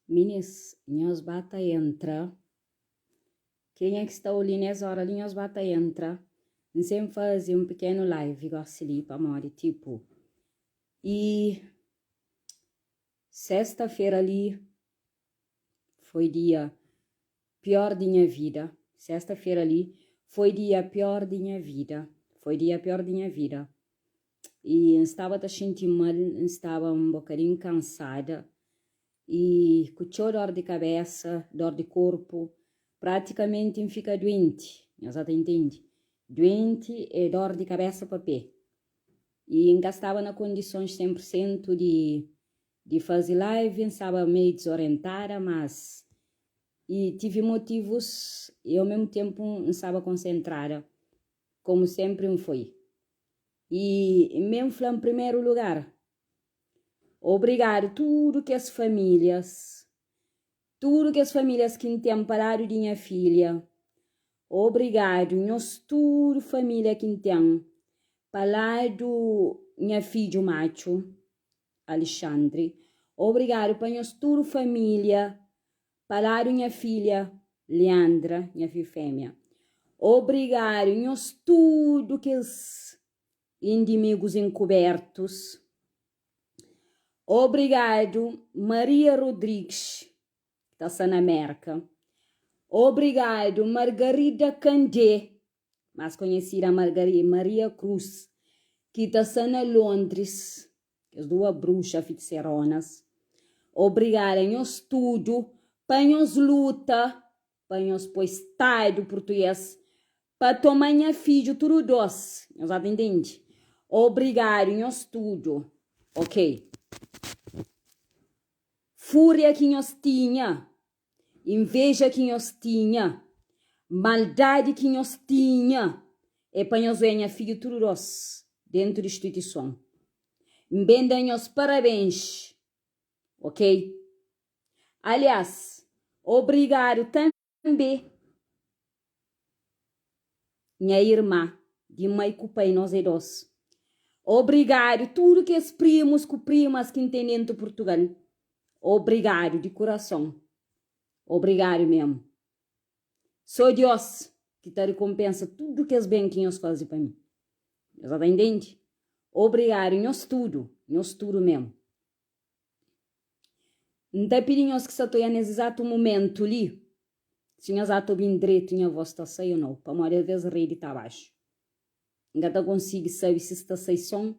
Minis, nhos ba ta entra. Kenha ki sta oli nes ora li nhos ba ta entra. N sen faze un pikenu live gosi li pamodi tipu i sesta fera li foi dia pior di nha vida. Sesta fera li foi dia pior di nha vida. Foi dia pior di nha vida. I N staba ta xinti mal, N staba un bokadinhu kansada i ku txeu dor di kabésa, dor di korpu. Pratikamenti N fika duenti, nhos ata intende? Duenti é dor di kabésa pa pé. I N ka staba na kondisons 100% di di faze live, N staba meiu dizorientada, mas i tive motivus i au mesmu ténpu N staba konsentrada, komu sénpri N foi. I mi N fla N primeru lugar, obrigadu tudu kes famílias, tudu kes famílias ki N ten pa ladu di nha filha, obrigadu nhos tudu família ki N ten pa ladu nha fidju matxu, Alixandri, obrigadu pa nhos tudu família Pa ladu nha filha Leandra, nha fiu femia. Obrigadu nhos tudu kes indimigus enkubertus. Obrigadu Maria Rodrigues ki ta sta na Merka. Obrigadu Margarida Candé, mas konhesida Maria Cruz, ki ta sta na Londres. Kes dua bruxa fitiseronas. Obrigada nhos tudu pa nhos luta pa nhos poi stadu purtuguês pa toma nha fidju tudu dos nhos ata intendi obrigadu nhos tudu ok fúria ki nhos tinha Inveja ki nhos tinha, maldadi ki nhos tinha, é pa nhos oia nha fidju tudu dos dentu di instituison. N ben da nhos parabens, ok? Aliás, obrigadu tanbe nha irma di mai ku pai, nos é dos. Obrigadu tudu kes primus ku primas ki N ten dentu Purtugal. Obrigadu di kurason. Obrigadu memu. So Dios ki ta rikonpensa tudu kes ben ki nhos faze pa mi. Nhos ta intende? Obrigadu nhos tudu, nhos tudu memu. N ta pidi nhos ki sta ta oia nes izatu mumentu li, si nhos ata obi-m dretu nha vos ta sai o nau, pamodi alves redi ta baxu. N ka ta konsigi sabe si sta sai son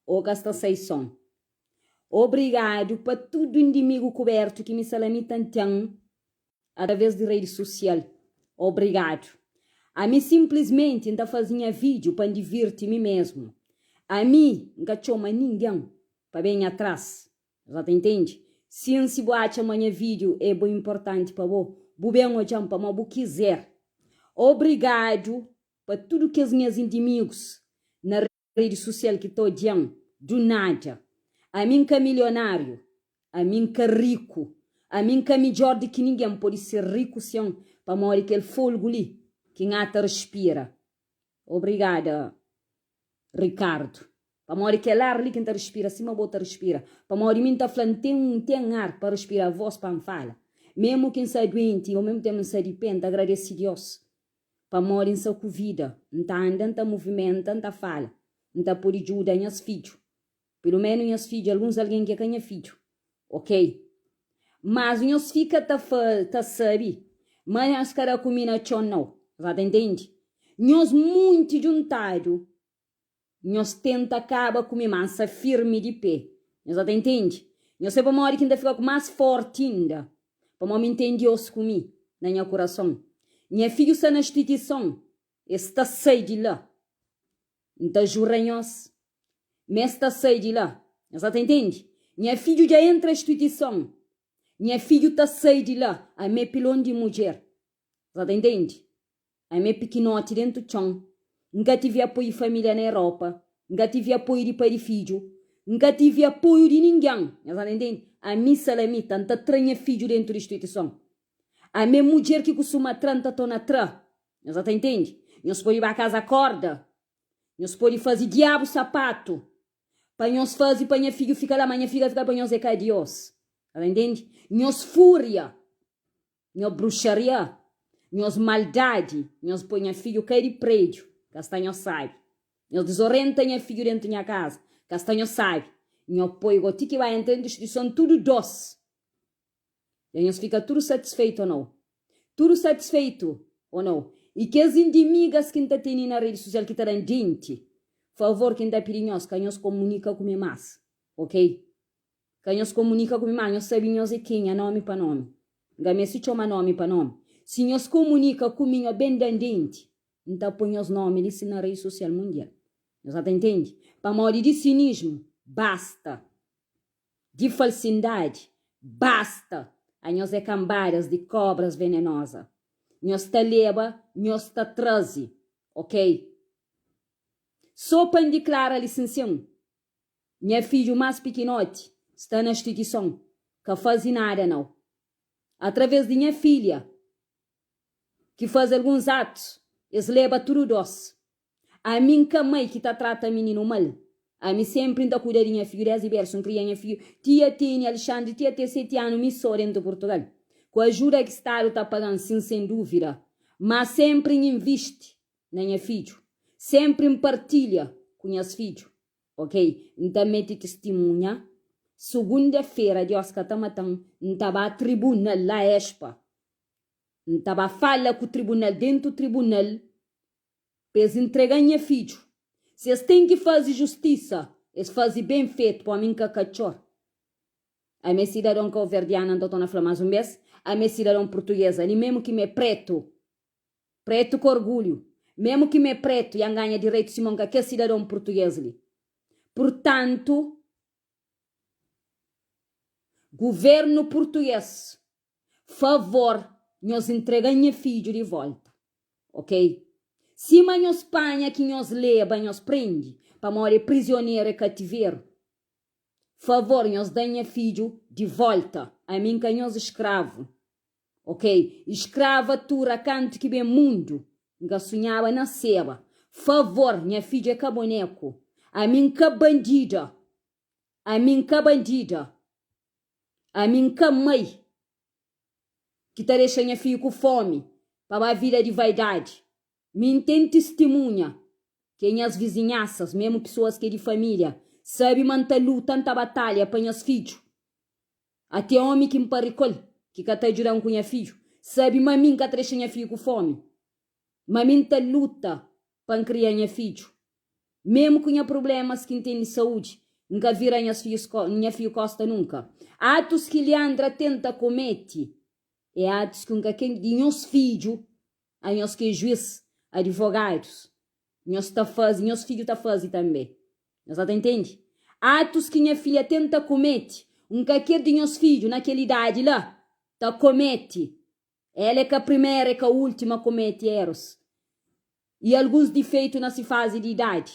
o ka sta sai son. Obrigadu pa tudu indimigu kubertu ki mi salamita N ten atraves di redi susial. Obrigadu. Ami sinplismenti N ta faze nha vídiu pa N divirti mi mesmu. Ami N ka txoma ningen pa ben nha tras. Nhos ta intende? Sin, si bu atxa ma nha vídiu é bo inportanti pa bo, bu ben odja-m pamodi bu kizer. Obrigadu pa tudu kes nhas indimigus na redi susial ki ta odia-m du nada. Ami N ka milionáriu, ami N ka riku, ami N ka midjór di ki ningen. N pode ser riku sin, pamodi kel folgu li ki N ata respira. Obrigada, Ricardo. Pamodi kel ar li ki N ta respira sima bo ta respira. Pamodi mi N ta fla N ten N ten ar pa respira vos pa N fala. Memu ki N sta duenti, o memu tenpu N sta di pe, N ta agradese Dios. Pamodi N sta ku vida, N ta anda, N ta muvimenta, N ta fala, N ta pode djuda nhas fidju. Pelu menu nhas fidju, alguns algen ki é ka nha fidju. Ok. Mas nhos fika ta ta sabe ma nhos ka da ku mi na txon nau. Nhos ta intende? Nhos munti djuntadu Nhos tenta kaba ku mi, má N sta firmi di pé. Nhos ta intende? Nhos sabe pamodi ki N ta fika ku más fórti inda? Pamodi mi N ten Diós ku mi na nha kurason. Nha fidju sta na instituison, es sta sai di la. N ta jura nhos ma es ta sai di la. Nhos ta intende? Nha fidju dja entra instituison, nha fidju ta sai di la. Ami é pilon di mudjer. Nhos ta intende? Ami é pikinoti dentu txon. N ka tivi apoiu di família na Eropa. N ka tivi apoiu di pai di fidju. N ka tivi apoiu di ningen. Nhos ta intende? Ami, Salamita, N ta tra nha fidju dentu di instituison. Ami é mudjer ki kustuma tra, N ta torna tra. Nhos ta intende? Nhos pode ba kaza korda. Nhos pode faze diabu sapatu. Pa nhos faze pa nha fidju fika la, ma nha fidju ka fika pa nhos, é ka Dios. Sa ta intende? Nhos fúria, nho bruxaria, nhos maldadi, nhos poi nha fidju kai di prédiu, ka sta nhos sabe. Nhos dizorenta nha fidju dentu nha kaza, ka sta nhos sabe. Nho poi go ti ki ba entra dentu instituison tudu dos. Dja nhos fika tudu satisfeitu o nau? Tudu satisfeitu o nau? I kes indimigas ki N ta tene na redi susial ki ta da-m denti, favor ki N ta pidi nhos, ka nhos komunika ku mi mas, ok? Ka nhos komunika ku mi mas, nhos sabe nhos é kenha, nomi pa nomi. N ka meste txoma nomi pa nomi. Si nhos komunika ku mi, nho ben da-m denti, N ta poi nhos nomi li si na redi susial mundial. Nhos sa ta intende? Pamodi di sinismu, basta! Di falsindadi, basta! Anhos é kanbadas di kobras venenoza. Nhos ta leba, nhos ta traze, ok? So pa N diklara li sinsin, nha fidju más pikinoti sta na stituison, ka faze nada nau. Atraves di nha filha, ki faze alguns atus, es leba tudu dos. Ami N ka mai ki ta trata mininu mal. Ami senpri N ta kuida di nha fidju desdi bersu. N kria nha fidju ti a tene Alexandre ti a te seti anu mi so dentu Purtugal. Ku ajuda ki stadu ta paga-m sin sen duvida. Ma senpri N invisti na nha fidju. Senpri N partilha ku nhas fidju. Ok, N ta mete tistimunha. Sugunda-fera Dios ka ta mata-m, N ta ba tribunal la Expa. N ta ba fala ku tribunal dentu tribunal. Pa es intrega-m nha fidju. Si es ten ki faze justisa, es faze ben fetu, pa mi N ka katxor. Ami é sidadon kauverdiana, N ta torna fla más un bes, ami é sidadon purtuges, ali memu ki mi é pretu, pretu ku orgulhu, memu ki mi é pretu, ya N ganha direitu sima N ka kes sidadon purtuges li. Purtantu, guvernu purtuges, Favor nhos intrega-m nha fidju di volta, ok? Sima nhos panha ki nhos leba nhos prende, pamodi é prizioneru é kativeru. Favor nhos da-m nha fidju di volta, ami N ka nhos skravu, ok? Skravatura kantu ki ben mundu N ka sunhaba naseba. Favor nha fidju é ka boneku, ami N ka bandida, ami N ka bandida. Ami N ka mai ki ta dexa nha fidju ku fomi pa ba vida di vaidadi. Mi N ten tistimunha ki é nhas vizinhasas, memu pesoas ki é di familia, sabe ma N ta luta, N ta batalha pa nhas fidju. Ate omi ki N pari ku el, ki ka ta djuda-m ku nha fidju, sabe ma mi N ka ta dexa nha fidju ku fomi. Ma mi N ta luta pa N kria nha fidju. Memu ku nha prublemas ki N ten di saúdi, N ka vira nhas fidjus nha fidju kosta nunka. Atus ki Liandra tenta kometi é atus ki N ka ken di nhos fidju, anhos ki é juis, adivogadus, nhos ta faze, nhos fidju ta faze tanbe. Nhos sa ta intende? Atus ki nha filha tenta kometi, N ka ker di nhos fidju na kel idadi la ta kometi. El é ka primera e ka última kometi erus i alguns difeitu na si fazi di idadi.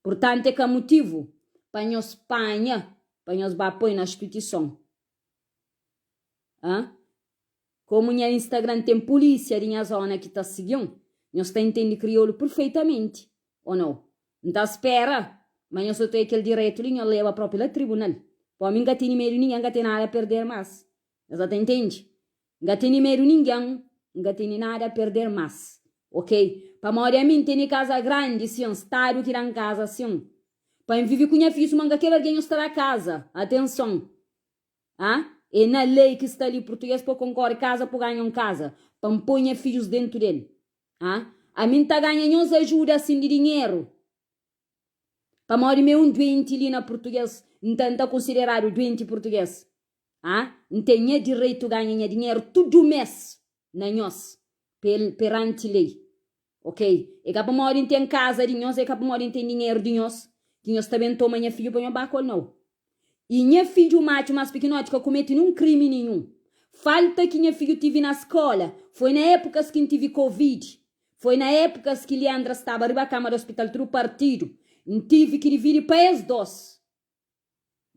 Purtantu é ka mutivu pa nhos panha pa nhos ba poi na stutison. Hã? Komu nha Instagram ten pulisia di nha zona ki ta sigi-m, nhos ta intende kriolu perfeitamenti, o nau? N ta spera ma nhos ta toia kel direitu li, nhos leba propi la tribunal. Pamodi mi N ka tene medu ningen, N ka ten nada a perder mas. Nhos sa ta intende? N ka tene medu ningen, N ka tene nada a perder mas. Ok? Pamodi ami N tene kaza grandi sin, stadu ki da-m kaza sin. Pa N vive ku nha fidju suma N ka kel algen nhos ta da kaza. Atenson! Ha? E na lei ki sta li purtuges pa konkore kaza pa ganha un kaza, pa N poi nha fidjus dentu del. Ha? Ami N ta ganha nhos ajuda asin di dinheru. Pamodi mi é un duenti li na purtuges, N ta N ta konsideradu duenti purtuges. Ha? N ten nha direitu ganha nha dinheru tudu mes na nhos pel peranti lei. Ok? É ka pamodi N ten kaza di nhos, é ka pamodi N ten dinheru di nhos ki nhos ta ben toma nha fidju pa nho ba ku el nau. I nha fidju matxu más pikinoti ka kumete nun krimi ninhun. Falta ki nha fidju tivi na skola foi na épukas ki N tivi covid. Foi na épukas ki Liandra staba riba kama di ospital tudu partidu. N tivi ki dividi pa es dos.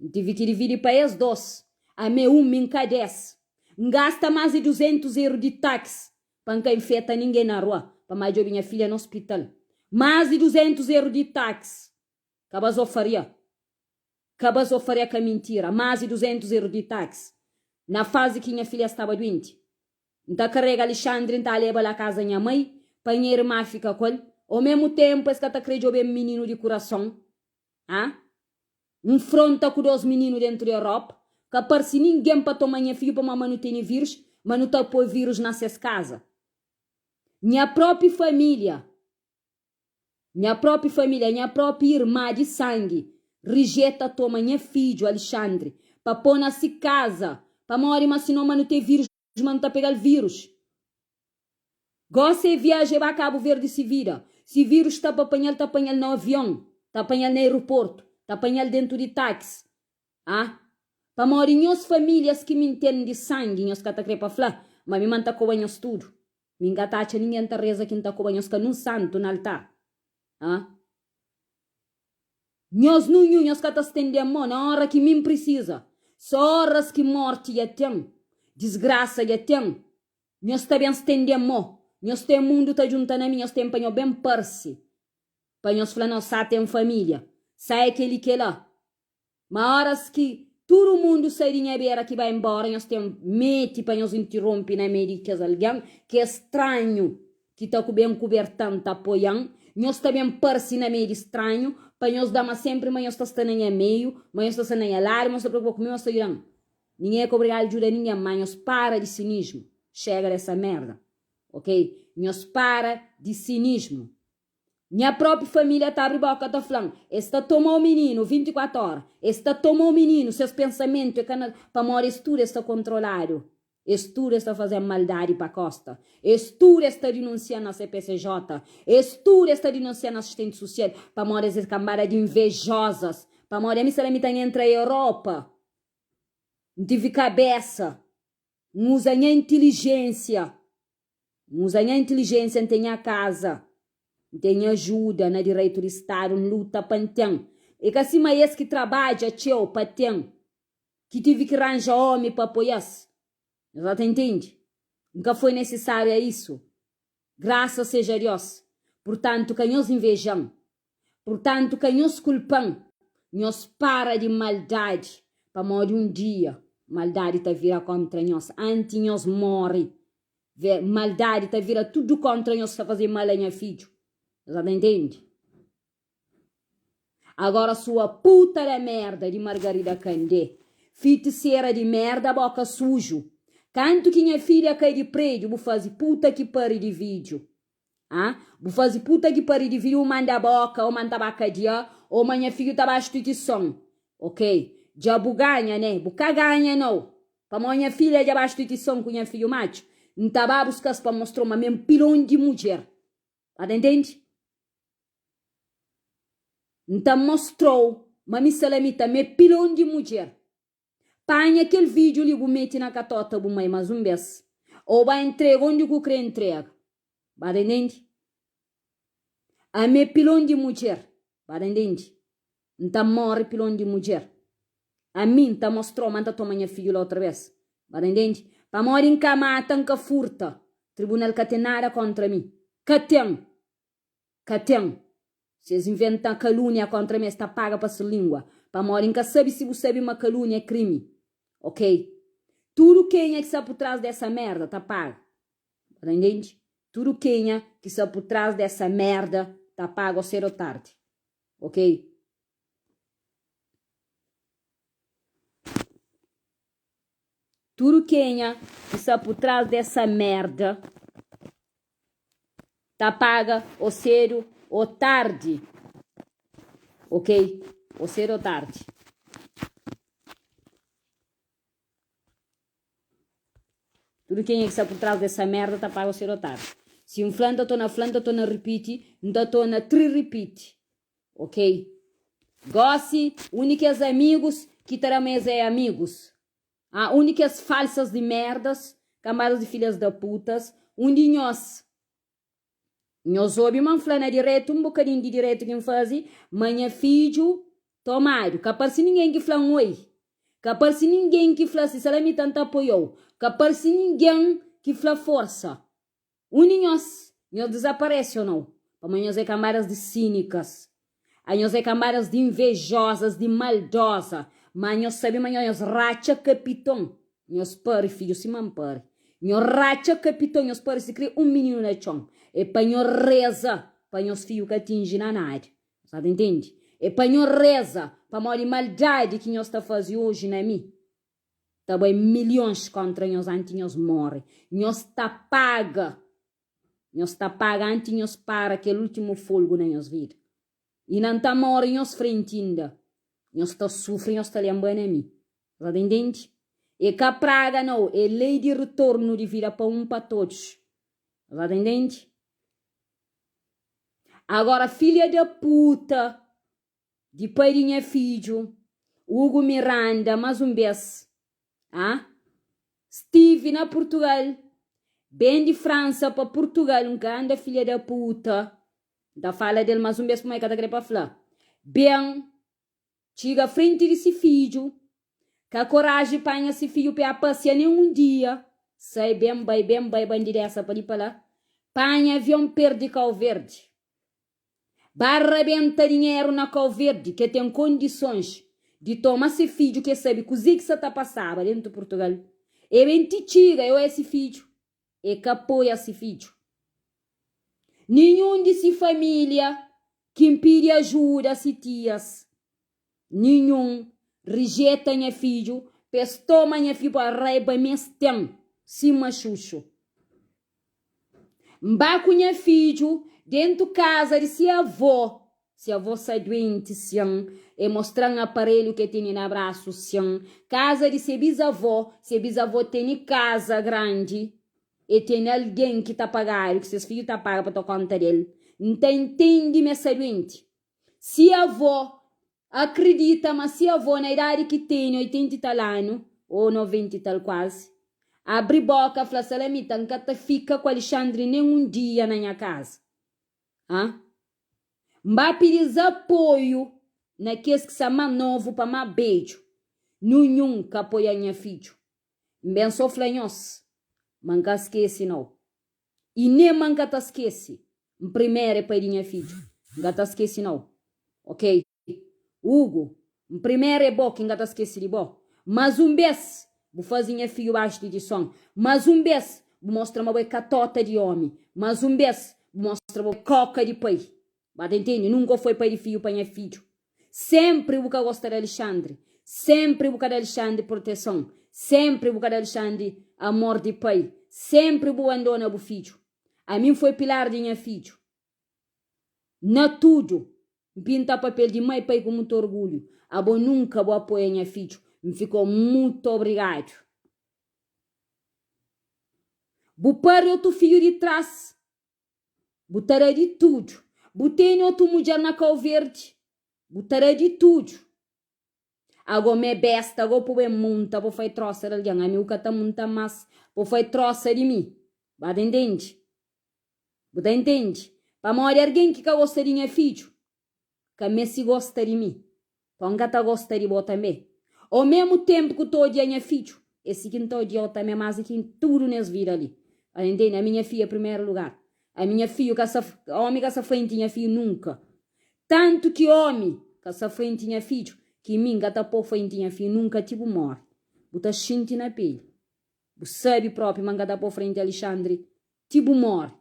N tivi ki dividi pa es dos. Ami é un, mi N ka des. N gasta más di 200 eru di taxi pa N ka infeta ningen na rua pa ma djobe nha filha na ospital. Más di 200 eru di taxi. Ka bazofaria. Ka bazofaria ka mintira, más di 200 eru di taxi na fazi ki nha filha staba duenti. N ta karega Alixandri N ta leba la kaza nha mai pa nha irma fika ku el. O memu tenpu es ka ta kre djobe-m mininu di kurason. Ha? N fronta ku dos mininu dentu di Europa, ka parse ningen pa toma nha fidju pamodi ma nu tene virus, ma nu ta poi virus na ses kaza. Nha propi familia. Nha propi familia, nha propi irma di sangi rijeta toma nha fidju Alixandri pa po na si kaza pamodi ma sinon ma nu te virus ma nu ta pegal virus. Gosi e viaja e ba Kabu Verdi si vida, si virus sta pa panhal ta panhal na avion, ta panhal na aeroportu, ta panhal dentu di taxi. Ah pamodi nhos familias ki mi n ten di sangi nhos ka ta kre pa fla ma mi ma n ta koba nhos tudu. Mi n ka ta atxa ningen ta reza ki n ta koba nhos ka nun santu na altar. Ah nhos nunhu nhos ka ta stende-m mo na ora ki mi n prisiza. So oras ki morti dja ten, disgrasa dja ten, nhos ta ben stende-m mo. Nhos ten mundu ta djunta na mi, nhos ten pa nho ben parse pa nhos fla nos sa ten familia, sa é kel-li kel-la. Ma oras ki tudu mundu sai di nha bera ki bai nbora, nhos ten meti pa nhos intironpi na mei di kes algen ki é stranhu ki ta ku ben kuberta-m ta apoia-m. Nhos ta ben parse na mei di stranhu pa nhos da ma senpri ma nhos ta sta na nha meiu, ma nhos ta sta na nha ladu, ma nhos ta preokupa ku mi, ma nhos ta djuda-m. Ningen é ka obrigadu djuda ningen, ma nhos para di sinismu. Xega desa merda. Ok? Nhos para di sinismu. Nha propi familia ta abri boka ta flan, es ta tomau mininu 24 ora, es ta tomau mininu, ses pensamentu é ka na, pamodi es tudu es ta kontroladu, es tudu es ta fazen maldadi pa kosta, es tudu es ta dinunsian na CPCJ, es tudu es ta dinunsian na asistenti susial, pamodi es é kambada di invejosas, pamodi ami sala mi ta entra Europa, N tivi kabesa, N uza nha intilijensia. N uza nha intilijensia, N ten nha kaza, N ten nha ajuda na direitu di stadu, N luta pa N ten. É ka sima es ki trabadja txeu pa ten, ki tivi ki ranja omi pa apoia-s. Nhos sta ta intende? N ka foi nesisáriu a isu. Grasa seja Dios. Purtantu, ka nhos inveja-m. Purtantu, ka nhos kulpa-m. Nhos para di maldadi, pamodi un dia maldadi ta vira kóntra nhos anti nhos móre. Ve, maldadi ta vira tudu kóntra nhos ki sta faze mal a nha fidju. Nhos ta intende? Agora sua puta da merda di Margarida Candé, fitisera di merda boka suju. Kantu ki nha filha kai di prediu bu faze puta ki pari di vidju. Ah, bu faze puta ki pari di vidju bu manda boka o ma nta ba kadia o ma nha fidju ta ba instituison. Ok, dja bu ganha ne? Bu ka ganha nau. Pamodi nha filha dja ba instituison ku nha fidju matxu, N ta ba buska-s pa mostra-u ma mi é un pilon di mudjer. Ba ta intende? N ta mostra-u ma mi Salamita mi é pilon di mudjer. Panha kel vídiu li bu mete na katota bu mai más un bês. Ô ba intrega undi ku krê intrega. Ba ta intende? Ami é pilon di mudjer. Ba ta intende? N ta móre pilon di mudjer. Ami N ta mostra-u ma N ta toma nha fidju la otra bês. Ba ta intende? Pamodi N ka mata, N ka furta. Tribunal ka ten nada kóntra mi. Ka ten! Ka ten. Si es inventa kalúnia kóntra mi, es ta paga pa se língua. Pamodi N ka sabe si bu sabe ma kalúnia é krimi. Ok? Tudu kenha ki sta pur trás desa merda ta paga. Ba ta intende? Tudu kenha ki sta pur trás desa merda ta paga o sedu o tardi. Ok? Tudu kenha ki sta pur trás desa merda ta paga o sedu o tardi. Ok? O sedu o tardi. Tudu kenha ki sta pur trás desa merda ta paga o sedu o tardi. Si N fla, N ta torna fla, N ta torna ripiti, N ta torna tri-ripiti. Ok? Gosi, undi kes amigus ki ta da ma es é amigus? Ah, undi kes falsas di merdas, kambadas di filhas da putas, undi nhos? Nhos obi ma N fla na diretu, un bokadinhu di diretu ki N faze, ma nha fidju tomadu. Ka parse ningen ki fla-m oi. Ka parse ningen ki fla si Salamita N ta apoia-u. Ka parse ningen ki fla forsa. Undi nhos? Nhos dizaparese o nau? Pamodi nhos é kambadas di sínikas. Anhos é kanbadas di invejosas, di maldoza, má nhos sabe ma nhos ratxa kapiton, nhos pari fidju sima N pari. Nhos ratxa kapiton, nhos pari sikrê un mininu na txon. É pa nhos reza pa nhos fidju ka atinji na nada. Nhos ta intende? É pa nhos reza pamodi maldadi ki nhos ta faze oji na mi ta bai milhons kóntra nhos anti nhos móre. Nhos ta paga! Nhos ta paga anti nhos para kel últimu folgu na nhos vida. I na N ta móre nhos frenti inda. Nhos ta sufri, nhos ta lenbra na mi. Nhos ta intende? É ka praga nau, é lei di retornu di vida pa un pa todos. Nhos ta intende? Agora filha da puta di pai di nha fidju, Hugo Miranda, mas un bes, ah, stive na Portugal, ben di França pa Portugal, un granda filha da puta, N ta fala del mas un bes pamodi el ka ta kre pa fla, ben Txiga frenti di si fidju, ka koraji panha si fidju pa e pasia nen un dia, sai ben bai ben bai bandidesa pa li pa la, panha avion perdi Kau Verdi. Ba rabenta dinheru na Kau Verdi ke ten kondisons di toma se fidju ke sabi kuze ki sa ta pasaba dentu Purtugal. E ben ti txiga e oia si fidju, e ka apoia si fidju. Ninhun di si familia ki N pidi ajuda si tias. Ninhun rijeta nha fidju pa es toma nha fidju pa raiba mi es ten sima xuxu. N ba ku nha fidju dentu kaza di si avó, si avó sa duenti sin, e mostra-m aparelhu ke tene na brasu sin, kaza di se bizavó, se bizavó tene kaza grandi, E tene algen ki ta pagadu, ki ses fidju ta paga pa ta konta del. N ta intende ma e sta duenti. Si avó akridita ma si avó na idadi ki tene, 80 i tal anu, ô 90 i tal kuazi, abri boka fla Salamita, N ka ta fika ku Alixandri nen un dia na nha kaza. Ha? N ba pidi-s apoiu na kes ki sta má novu pa má bedju. Nunhun ka apoia nha fidju. N ben so fla nhos ma N ka skese nau. I nen ma N ka ta skese. N primeru é pai di nha fidju. N ka ta skese nau. Ok. Hugo, N primeru é bo ki N ka ta skese di bo. Mas un bes bu faze nha fidju baxu di tison. Mas un bes bu mostra ma bo é katota di omi. Mas un bes bu mostra bo é koka di pai. Ba ta intende? Nunka foi pai di fidju pa nha fidju. Sempri bu ka gosta di Alexandre. Sempri bu ka da Alexandre proteson. Sempri bu ka da Alexandre amor di pai. Sempri bu bandona bu fidju. Ami N foi pilar di nha fidju. Na tudu, N pinta papel di mai pai ku mutu orgulhu. Abo nunka bu apoia nha fidju. N fika mutu obrigadu. Bu pari otu fidju di tras. Bu ta da di tudu. Bu tene otu mudjer na Kau Verdi, bu ta da di tudu. Ago mi é besta, ago po ben munta, po fai trosa di algen. Ami bu ka ta munta mas, po fai trosa di mi. Ba ta intende? Bu ta intende? Pamodi argen ki ka gosta di nha fidju, Ka meste gosta di mi, pa N ka ta gosta di bo tanbe. O memu tenpu ku ta odia nha fidju, é si ki N ta odia-u tanbe más di ki tudu nes vida li. Pa ntende, ami nha fidju é primeru lugar. Ami nha fidju ka sa, omi ka sa frenti nha fidju nunka. Tantu ki omi ka sa frenti nha fidju, ki mi N ka ta po frenti nha fidju nunka ti bu more. Bu ta xinti na peli. Bu sabi propi ma N ka ta po frenti Alixandri ti bu more.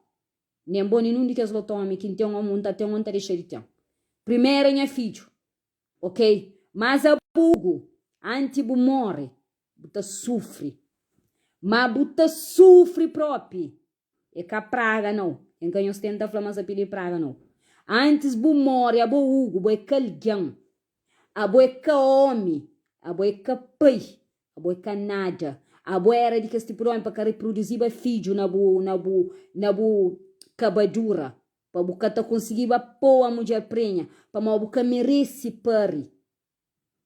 Nen bo nen un di kes lotu omi ki N ten o N ta ten o N ta dexa di ten. Primeru é nha fidju, ok? Mas abo Hugo, anti bu more, bu ta sufri. Ma bu ta sufri propi. É ka praga nau. Ken ka nhos tenta fla ma sa pidi praga nau. Antis bu more, abo Hugo, bo é ka algen. Abo é ka omi. Abo é ka pai. Abo é ka nada. Abo era di kes tipu di omi pa ka riproduziba fidju na bu na bu na bu kabadura, pa bu ka ta konsigiba poa mudjer prenha, pamodi bu ka meresi pari.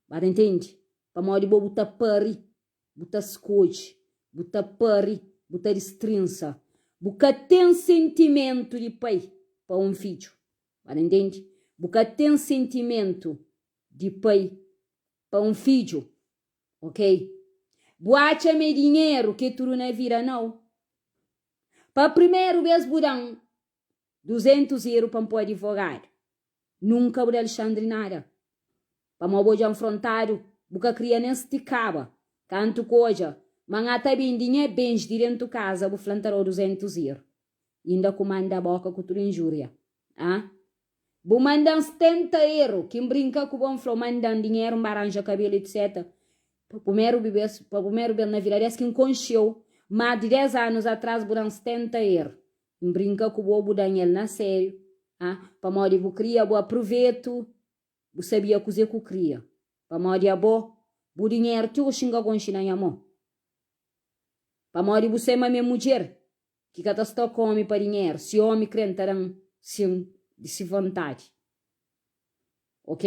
Ba ta intendi? Pamodi bo bu ta pari, bu ta skodje, bu ta pari, bu ta distrinsa. Bu ka ten sentimentu di pai pa un fidju. Ba ta intendi? Bu ka ten sentimentu di pai pa un fidju. Ok. Bu atxa ma é dinheru ki é tudu na vida? Nau. Pa primeru bes bu da-m 200 eru pa N poi adivogadu. Nunka bu da Alexandri nada. Pamó bu odja nfrontadu, bu ka kria nen stikaba. Kantu ku odja ma N ata bindi nha bens di dentu kaza, bu fla N ta da-u duzentus iru. Inda ku manda boka ku tudu injúria. Ah? Bu manda-m stenta iru, ki N brinka ku bo N fla-u manda-m dinheru N ba ranja kabelu etc. Pa pumeru bes, pa pumeru bes na vida des ki N konxe-u, más di des anus atras bu da-m stenta iru. N brinka ku bo bu da-m el na sériu. Ah? Pamodi bu kria bu apruvetu. Bu sabia kuzê ku kria. Pamodi abo, bu dinheru ti oxi N ka konxe na nha mô. Pamodi bu sai ma mi é mudjer ki ka ta sta ku omi pa dinheru. Si omi kre N ta da-m sin di si vontadi. Ok,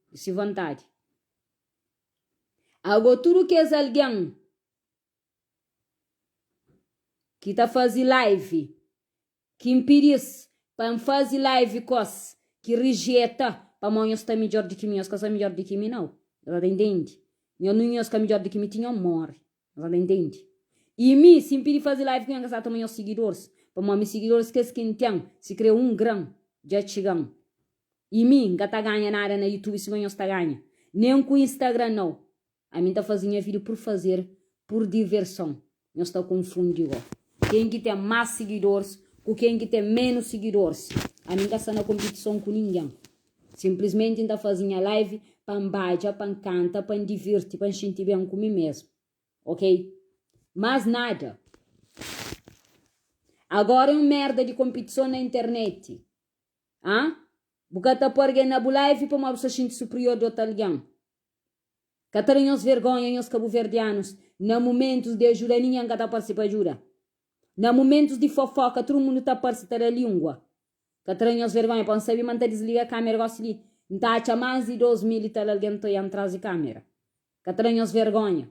di si vontadi. Ago tudu kes algen ki ta faze live Ki N pidi-s pa N faze live kos ki rijeta pamo nhos sta midjor di ki mi nhos ka sta midjor di ki mi nau nhos ta intendi nho nu nhos ka midjor di ki mi ti nho more nhos ta intendi i mi si N pidi faze live ku nho N ka sta toma nhos sigidoris pamo mi sigidoris kes ki N ten si kre un gran dja txiga-m i mi N ka ta ganha nada na youtube sima nhos ta ganha nen ku instagram nau Ami N ta faze nha video pur fazer, pur diverson. Nhos ta kunfundi go. Ken ki ten más sigidoris ku ken ki ten ménus sigidoris. Ami N ka sta na konpitison ku ningen. Sinplismenti N ta faze nha live pa N badja, pa N kanta, pa N divirti, pa N xinti ben ku mi mesmu. Ok? Más nada. Agora é un merda di konpitison na internet. Ah? Bu ka ta poi argen na bu live pamodi bu sta xinti superior di otu algen. Ka ta da nhos vergonha nhos kabuverdianus na mumentus di ajuda ningen ka ta parse pa ajuda na mumentus di fofoka tudu mundu ta parse ta da lingua ka ta da nhos vergonha pa N sabe ma N ta disliga kamera gosi li N ta atxa mas di 2000 i tal algen ta oian tras di kamera ka ta da nhos vergonha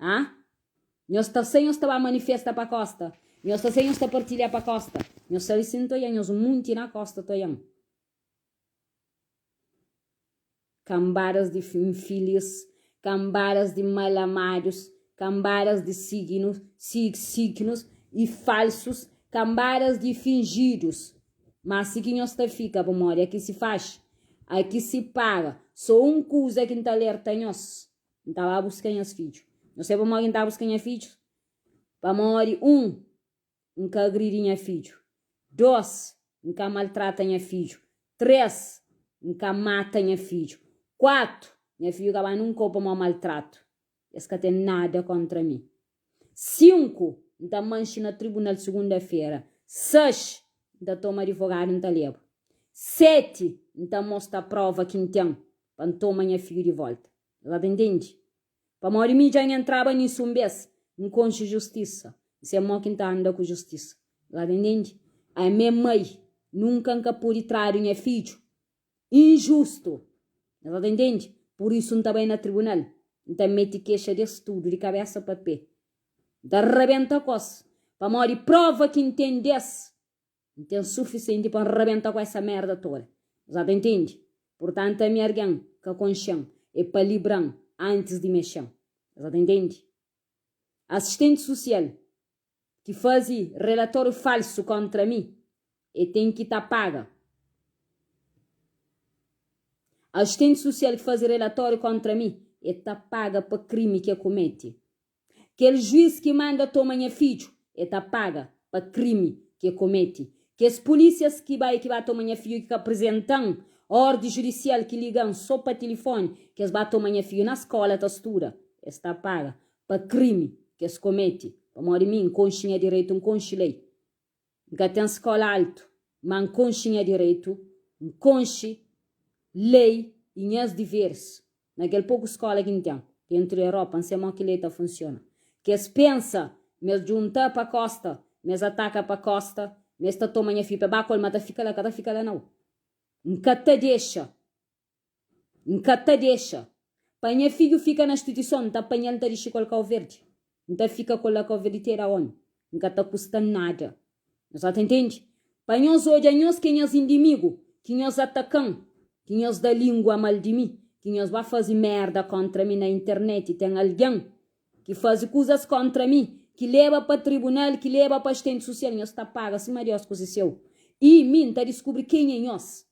ah nhos ta sai nhos ta ba manifesta pa kosta nhos ta sai nhos ta partilha pa kosta nhos sabe si N ta oian nhos un munti na kosta ta oian. Kanbadas di infilis, kanbadas di mal amadus, kanbadas di signus, sig, signus i falsus, kanbadas di finjidus. Má si ki nhos ta fika, pamodi aki si faxi, aki si paga. Sô un kuza ki N ta alerta nhos, N ta ba buska nhas fidju. Nhos sabe pamodi ki N ta ba buska nha fidjus? Pamodi un, N ka agridi nha fidju. 2, N ka maltrata nha fidju. 3, N ka mata nha fidju. 4, Nha fidju ka ba nun kau pamodi maltratu. Es ka ten nada kontra mi. 5, N ta manxe na tribunal sugunda-fera. 6, N ta toma adivogadu N ta leba. 7, N ta mostra prova ki N ten pa N toma nha fidju di volta. Nhos ta intende? Pamodi mi dja N entraba nisu un bês, N konxe justisa, N sen mó ki N ta anda ku justisa. Nhos ta intende? Ami é mai, nunka N ka pode tradu nha fidju injustu. Nhos ta intende? Pur isu N ta bai na tribunal, N ta mete kexa di es tudu, di kabésa pa pé. N ta rabenta ku es, pamodi próva ki N ten di es N ten sufisienti pa N rabenta ku esa merda toda. Nhos ata intendi? Purtantu ami argen ka konxe-m, e pa libra-m antis di mexe-m. Nhos ata intendi? Asistenti susial ki faze relatóriu falsu kontra mi, e ten ki ta paga. Asistenti susial ki faze relatóriu kontra mi, e ta paga pa krimi ki e kumete. Kel juiz ki manda toma nha fidju, e ta paga pa krimi ki e kometi. Kes pulisias ki bai ki ba toma nha fidju ki ka prizenta-m ordi judisial ki liga-m so pa tilifoni ki es ba toma nha fidju na skola ta studa, es ta paga pa krimi ki es kometi. Pamodi mi N konxe nha direitu, N konxe lei. N ka ten skola altu, ma N konxe nha direitu, N konxe lei i nhas diveris. Na kel poku skola ki N ten, dentu di Europa, N sen mo ki lei ta funsiona. Ki es pensa ma es djunta pa kosta, ma es ataka pa kosta, ma es ta toma nha fidju pa ba ku el, ma ta fika la, ka ta fika la nau. N ka ta dexa, N ka ta dexa pa nha fidju fika na instituison, N ta panha-l N ta dixi ku el Kau Verdi. N ta fika ku el la Kau Verdi te da omi. N ka ta kusta-m nada. Nhos ata intende? Pa nhos odja nhos ki é nhas indimigu, ki nhos ataka-m, ki nhos da lingua mal di mi, ki nhos ba faze merda kontra mi na internet, ten algen ki faze kuzas kontra mi, ki leba pa tribunal, ki leba pa astenti susial, nhos ta paga sima Deus ku se seu. I mi, N ta diskubri kenha é nhos.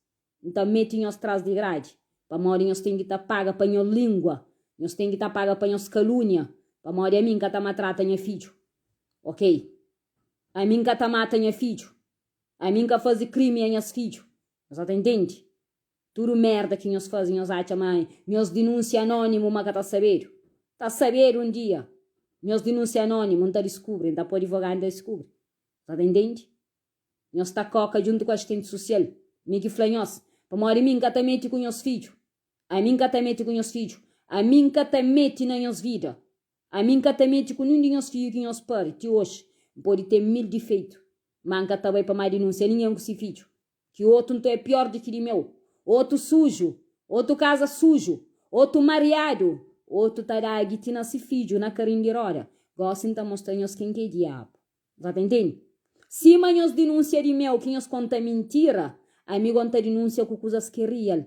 N ta mete nhos tras di gradi, pamodi nhos ten ki ta paga pa nho lingua, nhos ten ki ta paga pa nhos kalunia, pamodi ami N ka ta matrata nha fidju. Ok. Ami N ka ta mata nha fidju. Ami N ka faze krimi a nhas fidju. Nhos sa ta intende? Tudu merda ki nhos faze nhos atxa ma nhos dinunsia anonimu ma ka ta sabedu. Ta sabedu un dia. Nhos dinunsia anonimu N ta diskubri, N ta poi advogadu N ta diskubri. Sa ta intende? Nhos ta koka djuntu ku asistenti susial. Mi ki fla nhos. Pamodi mi N ka ta mete ku nhos fidju. Ami N ka ta mete ku nhos fidju. Ami N ka ta mete na nhos vida. Ami N ka ta mete ku ninhun di nhos fidju ki nhos pari ti oxi. N pode ten mil difeitu, má N ka ta bai pa má dinúnsia ningen ku si fidju. Ki otu nton é pior di ki di meu. Otu suju, otu kaza suju, otu mariadu, otu ta dagi ti na si fidju na karin di roda. Gosi N ta mostra nhos ken ki é diabu. Nhos ta intende? Sima nhos dinúnsia di meu ki nhos konta mintira, ami go N ta dinúnsia ku kuzas ki é rial.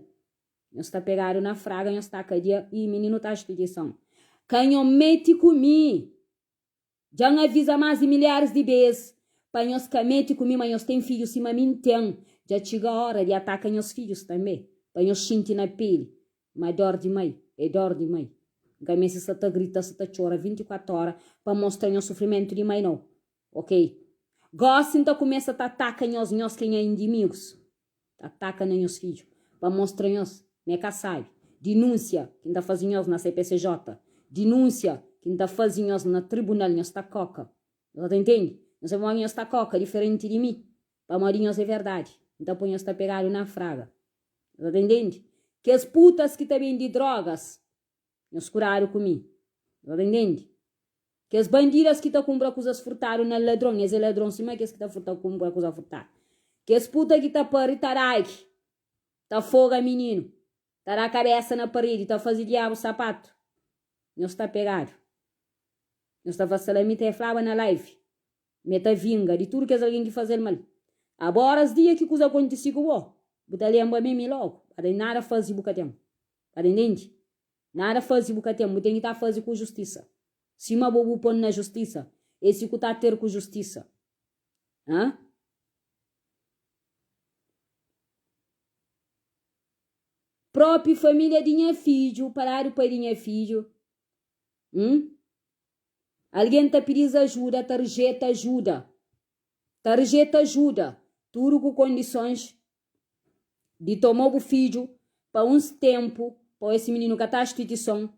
Nhos sta pegadu na fraga nhos sta kadia ih mininu ta xtitison ka nho meti ku mi dja n aviza mas di milharis di bes pa nhos ka meti ku mi ma nhos ten fidju sima mi n ten dja txiga ora di ataka nhos fidjus tanbe pa nhos xinti na peli ma dor di mai é dor di mai n ka meste sta ta grita sta ta txora 24 ora pa mostra nhos sufrimentu di mai nau ok gosi n ta kumesa ta ataka nhos nhos ki é nha indimigus. Ta ataka na nhos fidju pa mostra nhos ma é ka sabi. Dinúnsia ki N ta faze nhos na CPCJ, dinúnsia ki N ta faze nhos na tribunal, nhos ta koka. Nhos ta intende? Nhos sabe pamodi nhos ta koka diferenti di mi? Pamodi nhos é verdadi. N ta poi nhos ta pegadu na fraga. Nhos ta intende? Kes putas ki ta bende drogas, Nhos kuradu ku mi. Nhos ta intende? Kes bandidas ki ta kunpra kuzas furtadu na ladron, es é ladron sima kes ki ta furta kunpra kuza furtadu. Kes puta ki ta pari ta dagi, ta foga mininu, ta da kabesa na paredi, ta faze diabu sapatu. Nhos sta pegadu. Nhos ta fla Salamita e flaba na live ma e ta vinga di tudu kes algen ki faze-l mal. Abo oras dia ki kuza kontisi ku bo, bu ta lenbra ma é mi logu. Ba ten nada faze bu ka ten. Ka ta intende? Nada faze bu ka ten, bu ten ki ta faze ku justisa. Sima bo bu pon na justisa, e si ku ta ter ku justisa. Hã? Propi familia di nha fidju, pa ladu pai di nha fidju, hum? Algen ta pidi-s ajuda, ta rejeta ajuda. Ta rejeta ajuda, tudu ku kondisons di toma bu fidju pa uns tenpu pa esi mininu ka ta xtitison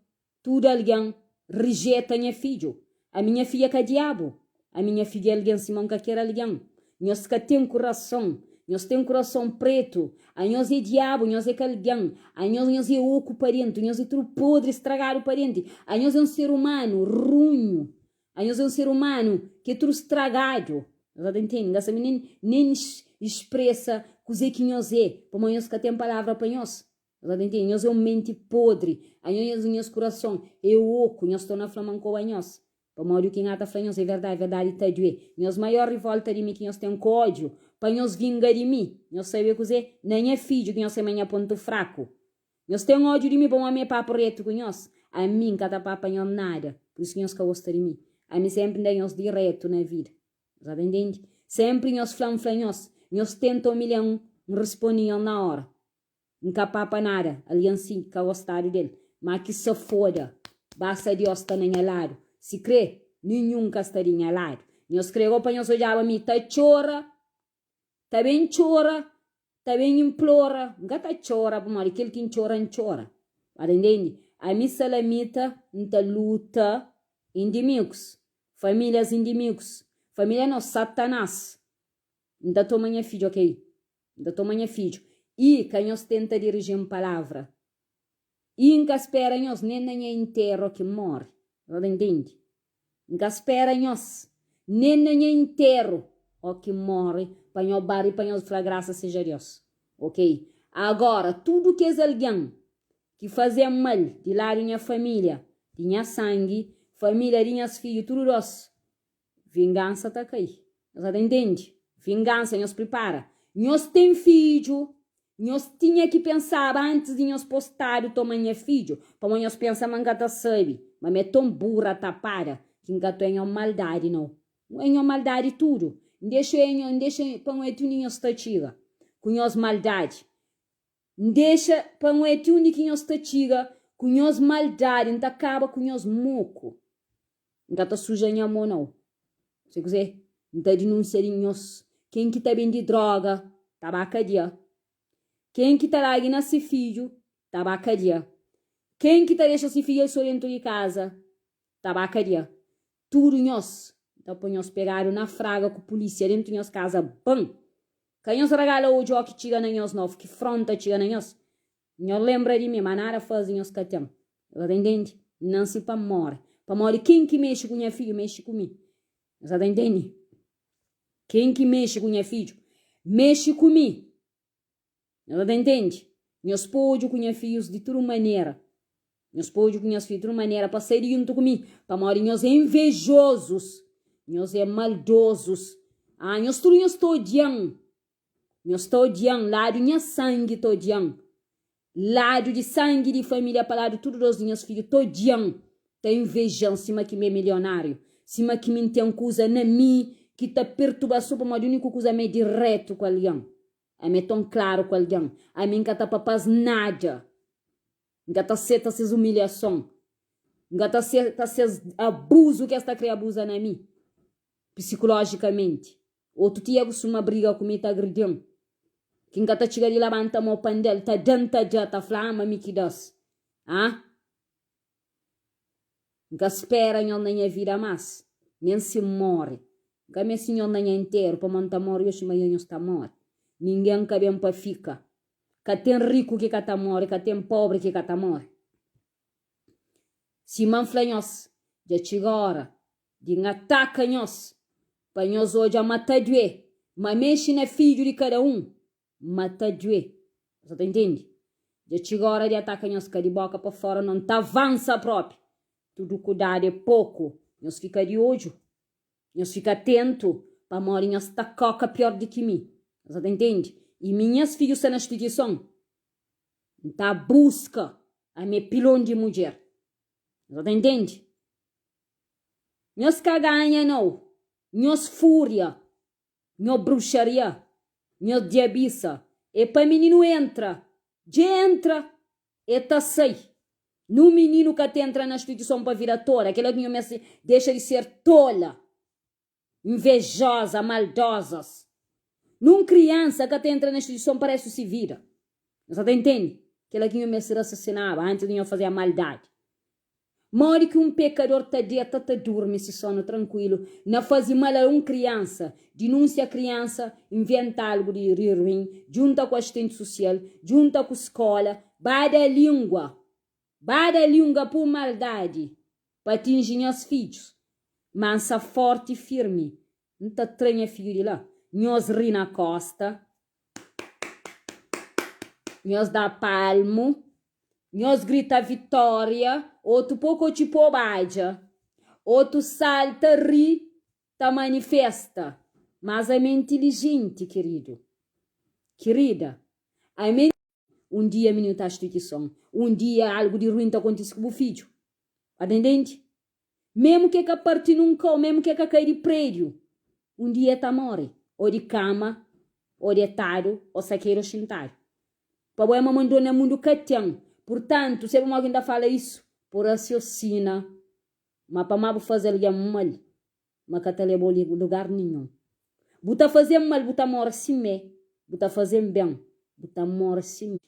tudu algen rijeta nha fidju ami nha fidja ka diabu ami nha fidja é algen sima un kaker algen nhos ka ten kurason nhos ten kurason pretu anhos é diabu nhos é ka algen anhos nhos é oku pa dentu nhos é tudu podri stragadu pa denti anhos é un ser umanu runhu Anhos é un ser umanu ki é tudu stragadu. Nhos ka ta intende. N ka sabe nen nen expresa kuzê ki nhos é, pamodi nhos ka ten palavra pa nhos. Nhos ka ta intende. Nhos é un menti podri. Anhos nhos kurason é oku. Nhos torna fla ma N koba nhos. Pamodi u ki N ata fla nhos é verdadi, verdadi ta duê. Nhos maior rivolta di mi ki nhos ten ku ódiu pa nhos vinga di mi. Nhos sabe kuzê? Na nha fidju ki nhos sai ma nha pontu fraku. Nhos ten ódiu di mi pamodi mi é papu retu ku nhos? Ami N ka ta papa nhos nada, pur isu ki nhos ka gosta di mi. Ami sénpri N da nhos diretu na vida. Nhos sa ta intende? Sénpri nhos fla, N fla nhos, nhos tenta umilha-m, N responde nhos na óra. N ka papa nada, algen si ka gostadu del. Má ki safoda! Basta Diós sta na nha ladu, sikrê ninhun ka sta di nha ladu. Nhos krê gó pa nhos odjaba mi ta txora? Ta ben txora, ta ben inplora. N ka ta txora pamodi kel ki N txora, N txora. Ba ta intende? Ami Salamita N ta luta indimigus, famílias indimigus, família no, Satanás. N ta toma nha fidju, ok? N ta toma nha fidju. I ka nhos tenta diriji-m palavra. I N ka spera nhos nen na nha interu ki N móre. Ba ta intende? N ka spera nhos, nen na nha interu, ó ki N móre, pa nho bari pa nhos fla grasa seja Dios. Ok. Agora, tudu kes algen ki faze-m mal di ladu nha família, di nha sangi, família di nhas fidju, tudu dos, vingansa ta kai. Nhos sa ta intende? Vingansa, nhos pripara. Nhos ten fidju, Nhos tinha ki pensaba antis di nhos postadu toma nha fidju, pamo nhos pensa ma N ka ta sabe, ma mi é ton burra tapada ki N ka to é nho maldadi nau. N é nho maldadi tudu. N dexa é nho, N dexa pa N oia ti undi nhos ta txiga ku nhos maldadi. N dexa pa N oia ti undi ki nhos ta txiga ku nhos maldadi, N ta kaba ku nhos moku. N ka ta suja nha mô nau. Se kuzê? N ta dinúnsia di nhos ken ki ta bende dróga ta ba kadia, ken ki ta lagi na se fidju ta ba kadia, ken ki ta dexa se fidju el sô dentu di kaza ta ba kadia. Tudu nhos, N ta poi nhos pegadu na fraga ku pulísia dentu nhos kaza ban. Ka nhos ragala odju ó ki txiga na nhos novu, ki frónta txiga na nhos. Nhos lenbra di mi, ma nada faze nhos ka ten. Nhos ta intende? N nanse pa N móre. Pamodi ken ki mexe ku nha fidju, mexe ku mi. Nhos ta intende? Ken ki mexe ku nha fidju, mexe ku mi. Nhos ta intende? Nhos poi odju ku nha fidjus di tudu manera. Nhos poi odju ku nhas fidju di tudu manera pa sai di djuntu ku mi, pamodi nhos é invejozus, nhos é maldozus. Ah, nhos tudu nhos ta odia-m. Nhos ta odia-m, ladu nha sangi ta odia-m. Ladu di sangi di família pa ladu tudu dos di nhas fidju ta odia-m, ta inveja-m sima ki mi é milionáriu, sima ki mi N ten kuza na mi ki ta pertuba so pamodi úniku kuza mi é diretu ku algen, ami é ton klaru ku algen, ami N ka ta papa-s nada, N ka ta seta ses umilhason, N ka ta seta ses abuzu ki es ta kre abuza na mi psikulójikamenti. Otu tia kustuma briga ku mi ta agridi-m, ki N ka ta txiga di labanta mô pa N da-l, ta da-m ta da, ta fla, Ah, ma mi ki da-s. Ah? N ka spera nhos na nha vida más, nen si N móre. N ka meste nhos na nha intéru, pamodi N ta móre oxi, manhan nhos ta móre. Ningen ka ben pa fika. Ka ten riku ki ka ta móre, ka ten póbri ki ka ta móre. Sima N fla nhos, dja txiga óra di N ataka nhos, pa nhos odja ma ta duê, ma mexe na fidju di kada un, ma ta duê. Nhos sa ta intende? Dja txiga óra di ataka nhos, ka di bóka pa fóra no, N ta avansa própi. Tudu kudadu é poku. Nhos fika di odju, nhos fika atentu, pamodi nhos ta koka pior di ki mi. Nhos sa ta intende? I mi nhas fidju sta na stituison, N ta buska ami é pilon di mudjer. Nhos sa ta intende? Nhos ka ganha nau, nhos fúria, nho bruxaria, nhos diabisa é pa mininu entra, dja entra, e ta sai. Nun mininu ka ta entra na stituison pa vida toda, kela ki nho meste dexa di ser tola. Invejosa, maldosas. Nun kriansa ka ta entra na instituison pa restu si vida. Nhos sa ta intende? Kela ki nho meste rasiosinaba antis di nho fazeba maldadi. Modi ki un pekador ta deta ta durmi si sonu trankuilu na faze mal a un kriansa, dinunsia kriansa, inventa algu di ri ruin, djunta ku asistenti susial, djunta ku skola, ba da lingua, ba da lingua pu maldadi pa atinji nhas fidjus. Ma N sa forti i firmi, N ta tra nha fidju di la. Nhos ri na kosta, nhos da palmu, nhos grita vitória, otu po kotxi po badja, otu salta, ri, ta manifesta. Mas ami é intilijenti, kiridu, kirida, ami é. Un dia mininu ta instituison, un dia algu di ruin ta kontise ku bu fidju. Atendenti? Memu ki e ka parti nun kau, memu ki e ka kai di prediu, un dia e ta more, o di kama, o detadu, o sakedu o xintadu. Pa bo e ma mandon na mundu ka ten. Purtantu, se pamodi ki N ta fala isu? Por rasiosina ma pamá bu faze algen mal, ma ka ta leba-u lugar ninhun. Bu ta faze-m mal, bu ta more simé. Bu ta faze-m ben, bu ta more simé.